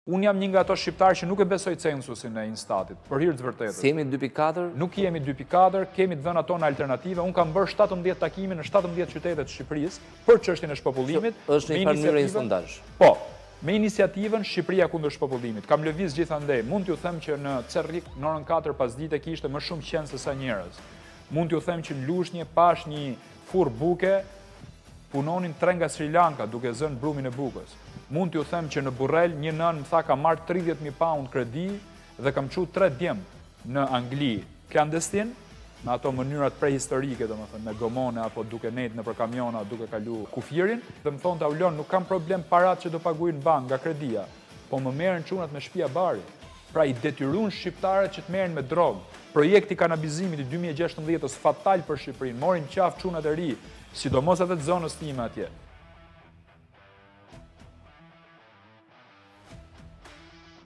Unë jam një nga ato shqiptarë që nuk e besoj censusin e Instatit, për hir të vërtetës. S'jemi 2.4? Nuk jemi 2.4, kemi të dhënat tona alternative. Unë kam bërë 17 takime në 17 qytete të Shqipërisë për çështjen e shpopullimit. Është në një farë mënyre një sondazh. Po, me iniciativën Shqipëria kundër shpopullimit. Kam lëviz gjithandej. Mund t'ju them që në Cërrik, në orën 4 pasdite kishte më shumë qen se sa njerëz. Mund t'ju them që në Lushnje pashë një furrë buke Punonin tre nga Sri Lanka duke zënë brumin e bukës. Mund t'ju them që në Burrel një nënë më tha kam marrë 30.000 pound kredi dhe kam çu tre djem në Angli klandestin, me ato mënyrat prehistorike, domethënë me gomone apo duke nejt nëpër kamiona duke kalu kufirin, dhe më thonte Aulon nuk kam problem paratë që do paguaj në bankë nga kredia, po më merren çunat me shpia bari. Pra i detyrun shqiptarët që të merren me drogë. Projekti i kanabizimit i 2016-ës fatal për Shqipërinë, mori në qafë çunat e ri, sidomos atë të zonës time atje.